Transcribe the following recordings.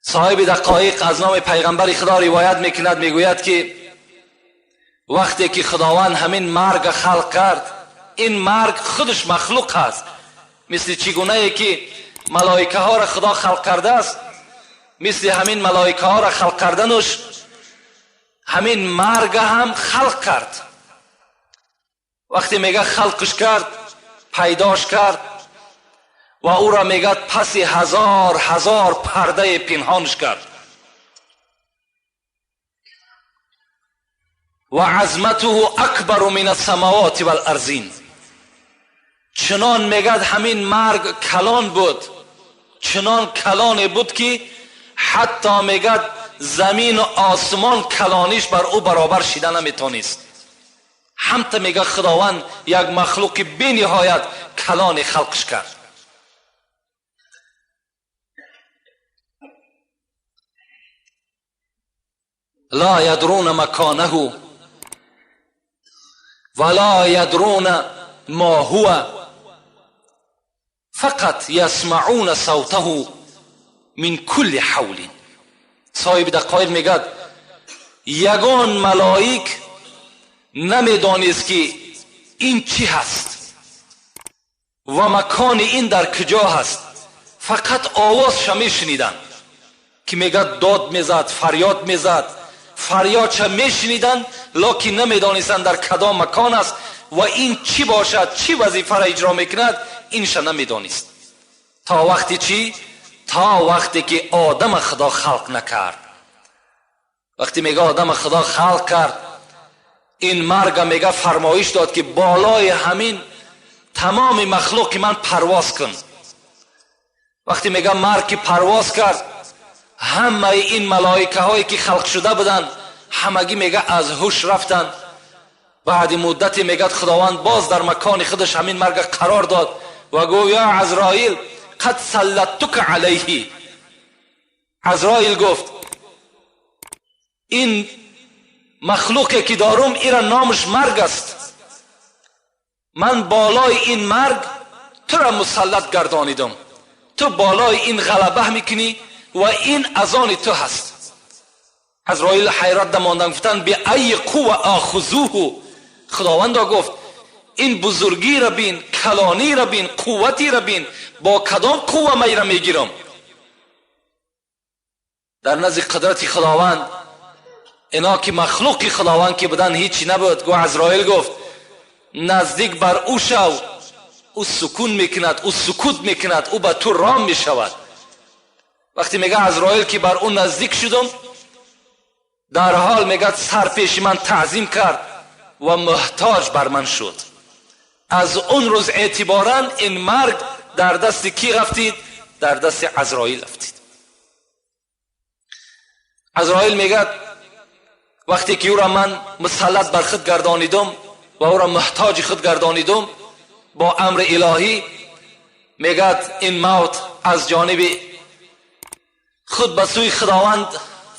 صاحب دقایق از نام پیغمبر خدا روایت میکند، میگوید که وقتی که خداوند همین مرگ خلق کرد، این مرگ خودش مخلوق است. مثل چگونه ای که ملائکه ها را خدا خلق کرده است، مثل همین ملائکه ها را خلق کردنش همین مرگ هم خلق کرد. وقتی میگه خلقش کرد، پیداش کرد و او را میگه پس هزار هزار پرده پنهانش کرد. و عظمته اکبر من السماوات والارضین. چنان میگه همین مرگ کلان بود، چنان کلان بود که حتی میگه زمین و آسمان کلانیش بر او برابر شیده نمیتونست. همتا میگه خداوند یک مخلوق بی نهایت کلان خلقش کرد. لا یدرون مکانه ولا یدرون ما هو فقط یسمعون صوته من کل حول. صاحب دقایق میگه یگان ملائک نمیدانست که این چی هست و مکان این در کجا هست، فقط آوازش میشنیدن که میگه داد میزد، فریاد میزد، فریادش میشنیدن، لکن نمیدانستند در کدام مکان است و این چی باشد، چی وظیفه را اجرا میکند، اینش نمیدانست. تا وقتی چی؟ تا وقتی که آدم خدا خلق نکرد. وقتی میگه آدم خدا خلق کرد، این مرگ میگه فرمایش داد که بالای همین تمام مخلوق من پرواز کن. وقتی میگه مرگ که پرواز کرد، همه این ملائکه هایی که خلق شده بودند همگی میگه از هوش رفتن. بعد مدتی میگه خداوند باز در مکان خودش همین مرگ قرار داد و گفت یا عزرائیل قد سلطتک علیه. عزرائیل گفت این مخلوقی که دارم ایرا نامش مرگ است، من بالای این مرگ تو را مسلط گردانیدم، تو بالای این غلبه میکنی و این از آن تو هست. عزرائیل حیرت ماندن، گفتن به ای قوه آخذوه. خداوند گفت این بزرگی را بین، کلانی را بین، قوتی را بین، با کدام قوه من را میگیرم؟ در نزد قدرت خداوند اینا که مخلوق خداوند که بودن هیچی نبود. گو عزرائیل گفت نزدیک بر او شو، او سکون میکند، او سکوت میکند، او به تو رام میشود. وقتی میگه عزرائیل که بر او نزدیک شدم، در حال میگه سر پیش من تعظیم کرد و محتاج بر من شد. از اون روز اعتبارا این مرگ در دست کی رفتید؟ در دست عزرائیل رفتید. عزرائیل میگه وقتی که او را من مسلط بر خود گردانیدم و او را محتاج خود گردانیدم با امر الهی، میگه این موت از جانب خود به سوی خداوند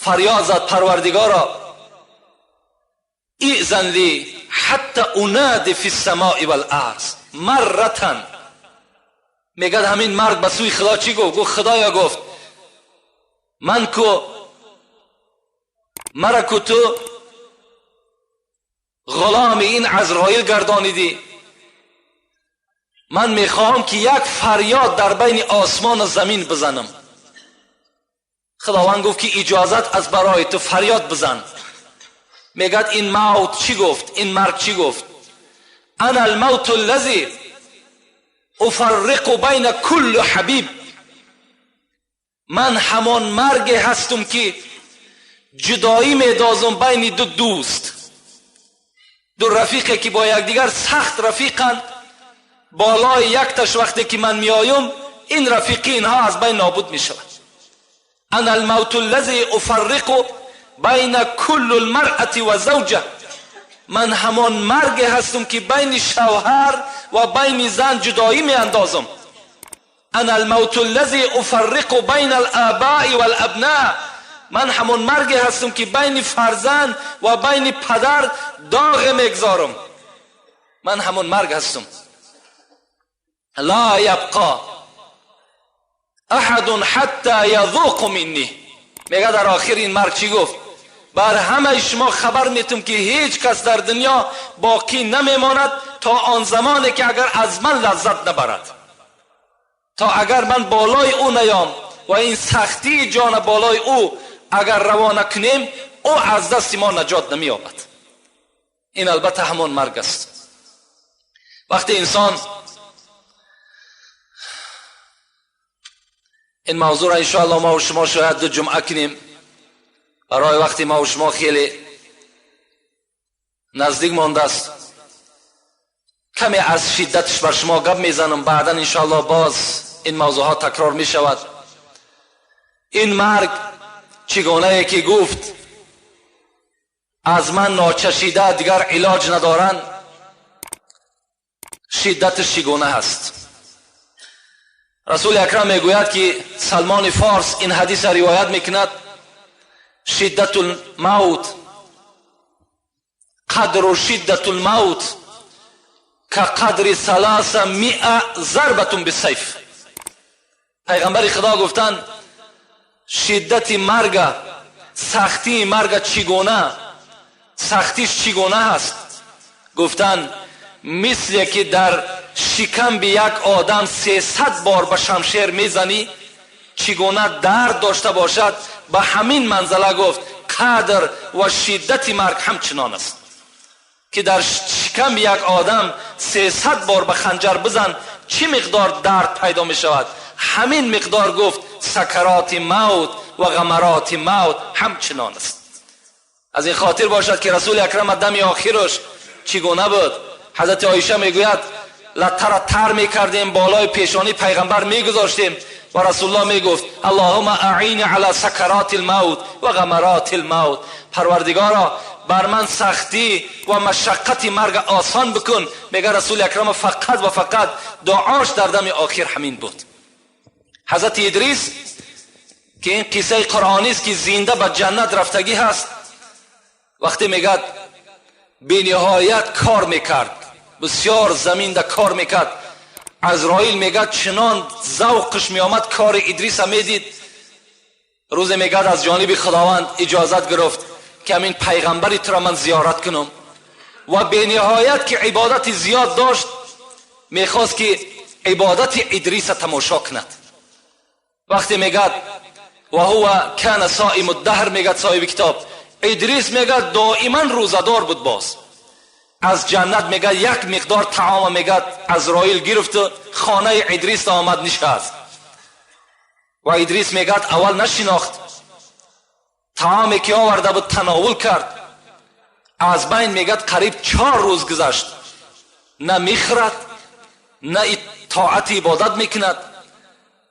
فریاد زد، پروردگارا ایذن لی حتی انادی فی السماء والارض مرة. میگه همین مرگ به سوی خدا چی گفت؟ گفت خدایا، گفت من کو مرا کو تو غلام این عزرائیل گردانیدی، من میخواهم که یک فریاد در بین آسمان و زمین بزنم. خداوند گفت که اجازت از برای تو، فریاد بزن. میگد این موت چی گفت؟ این مرگ چی گفت؟ انا الموت الذی افرق بین کل حبیب. من همان مرگ هستم که جدایی میدازم بین دو دوست، دو رفیقی که با یکدیگر سخت رفیقند. بالای یک تش وقتی که من میایم، این رفیقی اینها از بین نابود میشود. انا الموت الذی افرق بین کل المرأة و زوجه. من همان مرگ هستم که بین شوهر و بین زن جدایی می اندازم. انا الموت الذی افرق بین الآباء والابناء. من همان مرگ هستم که بین فرزند و بین پدر داغ میگذارم. من همان مرگ هستم. لا یبقی احد حتی یذوق منی. میگه در آخر این مرگ چی گفت؟ بر همه شما خبر میتم که هیچ کس در دنیا باقی نمیماند تا آن زمانی که اگر از من لذت نبرد، تا اگر من بالای او نیام و این سختی جان بالای او اگر روانه کنیم، او از دست ما نجات نمییابد. این البته همون مرگ است. وقتی انسان این موضوع را انشاءالله ما و شما شاید دو جمعه کنیم، برای وقتی ما و شما خیلی نزدیک مانده است، کمی از شدتش بر شما گپ میزنم، بعدا انشاءالله باز این موضوع ها تکرار می شود. این مرگ چگونه که گفت از من ناچشیده دیگر علاج ندارن، شدتش چگونه هست؟ رسول اکرم میگوید که سلمان فارس این حدیث را روایت میکند، شدت الموت قدر شدت الموت كقدر 300 ضربة بالسیف. پیغمبر خدا گفتند شدت مرگ، سختی مرگ چگونه، سختیش چگونه هست؟ گفتند مثل که در شکم به یک آدم 300 بار به شمشیر میزنی چگونه درد داشته باشد، به همین منزله گفت قدر و شدت مرگ همچنان است که در شکم یک آدم 300 بار به خنجر بزن چی مقدار درد پیدا می شود، همین مقدار گفت سکرات موت و غمرات موت همچنان است. از این خاطر باشد که رسول اکرم دم آخرش چگونه بود؟ حضرت عایشه میگوید لته را تر میکردیم، بالای پیشانی پیغمبر میگذاشتیم و رسول الله میگفت اللهم اعین علی سکرات الموت و غمرات الموت، پروردگارا بر من سختی و مشقت مرگ آسان بکن. میگه رسول اکرم فقط و فقط دعاش در دم آخر همین بود. حضرت ادریس که این قصه قرآنی است که زنده به جنت رفتگی هست، وقتی میگه بی نهایت کار میکرد، بسیار زمین ده کار میکرد، عزرائیل میگه چنان ذوقش میآمد کار ادریس میدید. روز میگه از جانب خداوند اجازت گرفت که همین پیغمبری تو را من زیارت کنم و به نهایت که عبادت زیاد داشت میخواست که عبادت ادریس تماشا کند. وقتی میگه و هو کان صائم الدهر، میگه صاحب کتاب ادریس میگه دائما روزه‌دار بود، باز از جنت میگه یک مقدار طعام میگه عزرائیل گرفت خانه ادریس آمد نشست و ادریس میگه اول نشناخت، طعامی که آورده بود تناول کرد، از بین میگه قریب 4 روز گذشت، نه میخورد نه طاعت عبادت میکند.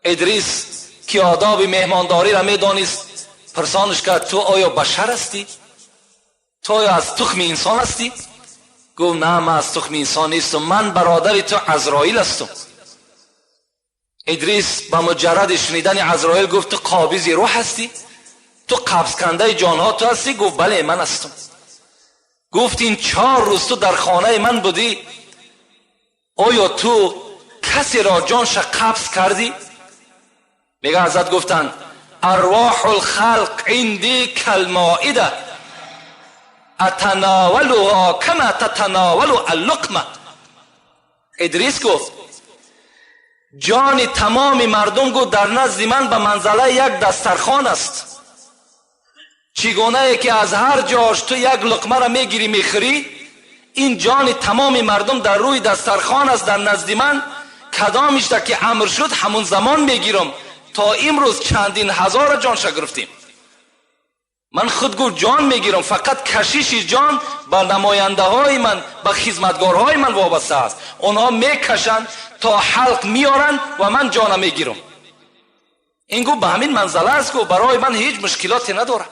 ادریس که آداب مهمانداری را میدانست پرسانش کرد تو آیا بشر هستی؟ تو آیا از تخم انسان هستی؟ گفت نه من از تخم انسان نیستم، من برادر تو عزرائیل هستم. ادریس به مجرد شنیدن عزرائیل گفت تو قابض روح هستی؟ تو قبض کنده جانها تو هستی؟ گفت بله من هستم. گفت این 4 روز تو در خانه من بودی، آیا تو کسی را جانش قبض کردی؟ میگه حضرت گفتند ارواح الخلق عندی کالمائده اتناولها کما تتناول اللقمه. ادریس گفت جان تمام مردم گفت در نزد من به منزله یک دسترخوان است، چگونه که از هر جاش تو یک لقمه را میگیری میخوری، این جان تمام مردم در روی دسترخوان است در نزد من، کدامش در که امر شد همون زمان میگیرم، تا امروز چندین هزار جانش گرفتیم. من خود گفت جان میگیرم، فقط کشش جان به نماینده های من، به خدمتگارهای من وابسته است، اونها میکشند تا حلق میارن و من جان میگیرم. این گفت به همین منزله است، گفت برای من هیچ مشکلاتی نداره.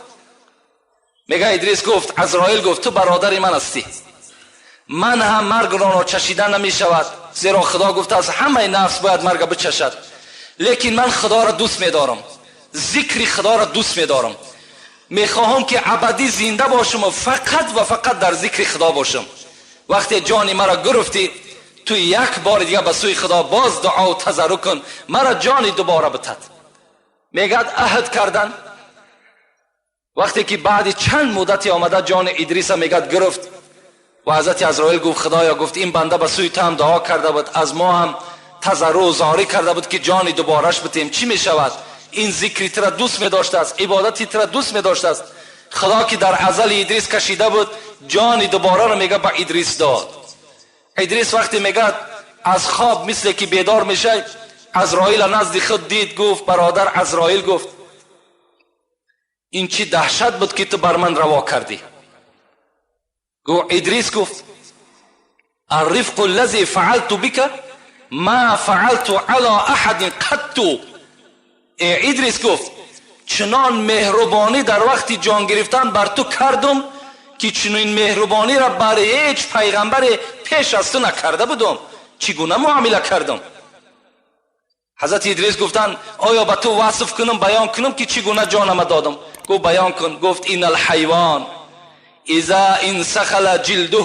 میگه ادریس گفت عزرائیل گفت تو برادر من هستی، من هم مرگ را چشیدن نمیشود، زیرا خدا گفته از همه نفس باید مرگ بچشد، لیکن من خدا را دوست میدارم، ذکر خدا را دوست میدارم، میخواهم که ابدی زنده باشم و فقط و فقط در ذکر خدا باشم. وقتی جان مرا گرفتی تو یک بار دیگه به سوی خدا باز دعا و تضرع کن، مرا جانی دوباره بتد. میگه عهد کردن. وقتی که بعد چند مدتی آمده جان ادریس میگه گرفت و حضرت عزرائیل گفت خدایا، گفت این بنده به سوی تو هم دعا کرده بود، از ما هم تضرع و زاری کرده بود که جانی دوبارهش بتیم، چی میشود؟ این ذکری تر دوست می داشته است، عبادتی تر دوست می داشته است. خدا که در ازل ادریس کشیده بود جان دوباره رو میگه به ادریس داد. ادریس وقتی میگه از خواب مثل که بیدار میشه، عزرائیل نزد خود دید، گفت برادر عزرائیل، گفت این چی دهشت بود که تو بر من روا کردی؟ گفت ادریس گفت الرفق الذي فعلت بك ما فعلت على احد قط. ادریس گفت چنان مهربانی در وقتی جان گرفتن بر تو کردم که چنین مهربانی را بر هیچ پیغمبر پیش از تو نکرده بودم، چگونه معامله کردم؟ حضرت ادریس گفتن آیا به تو وصف کنم، بیان کنم که چگونه جانم دادم؟ گفت بیان کن. گفت این الحیوان اذا انسخل جلده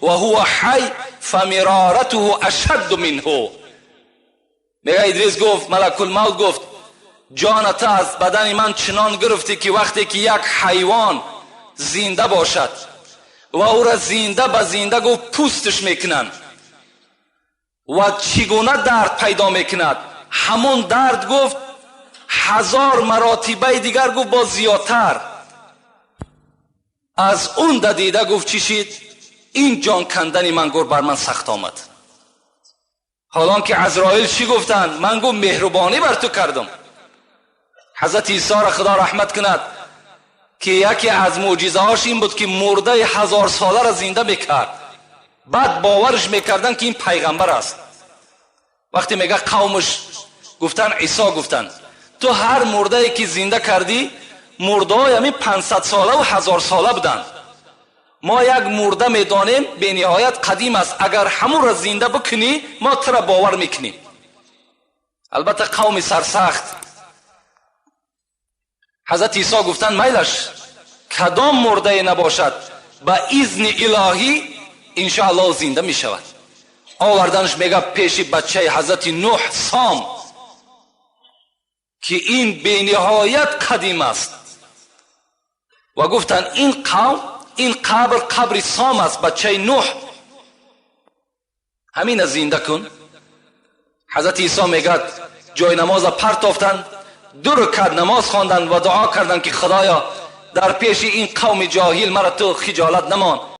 و هو حی فمرارته اشد منه. میگه ادریس گفت، ملک الموت گفت جانت از بدن من چنان گرفتی که وقتی که یک حیوان زنده باشد و او را زنده به زنده گفت پوستش میکنن و چگونه درد پیدا میکند، همون درد گفت 1000 مراتبه دیگر گفت با زیادتر از اون دیده. گفت چی شد؟ این جان کندن من گفت بر من سخت آمد. حالان که عزرائیل چی گفتن؟ من گفت مهربانی بر تو کردم. حضرت عیسی را خدا رحمت کند که یکی از معجزه هاش این بود که مرده 1000 ساله را زنده میکرد. بعد باورش میکردن که این پیغمبر است. وقتی میگه قومش گفتن عیسی گفتن تو هر مرده که زنده کردی مرده های همین 500 ساله و 1000 ساله بودن، ما یک مرده میدانیم به نهایت قدیم است، اگر همون را زنده بکنی ما تو را باور میکنیم. البته قوم سرسخت. حضرت عیسی گفتن میلش کدام مرده نباشد به اذن الهی انشاءالله زنده میشود. آوردنش میگه پیش بچه حضرت نوح سام که این به نهایت قدیم است و گفتن این قوم، این قبر قبر سام است، بچه نوح، همین زنده کن. حضرت عیسی میگه جای نماز پرتافتن، 2 رکعت نماز خواندن و دعا کردن که خدایا در پیش این قوم جاهل مرا تو خجالت نمان.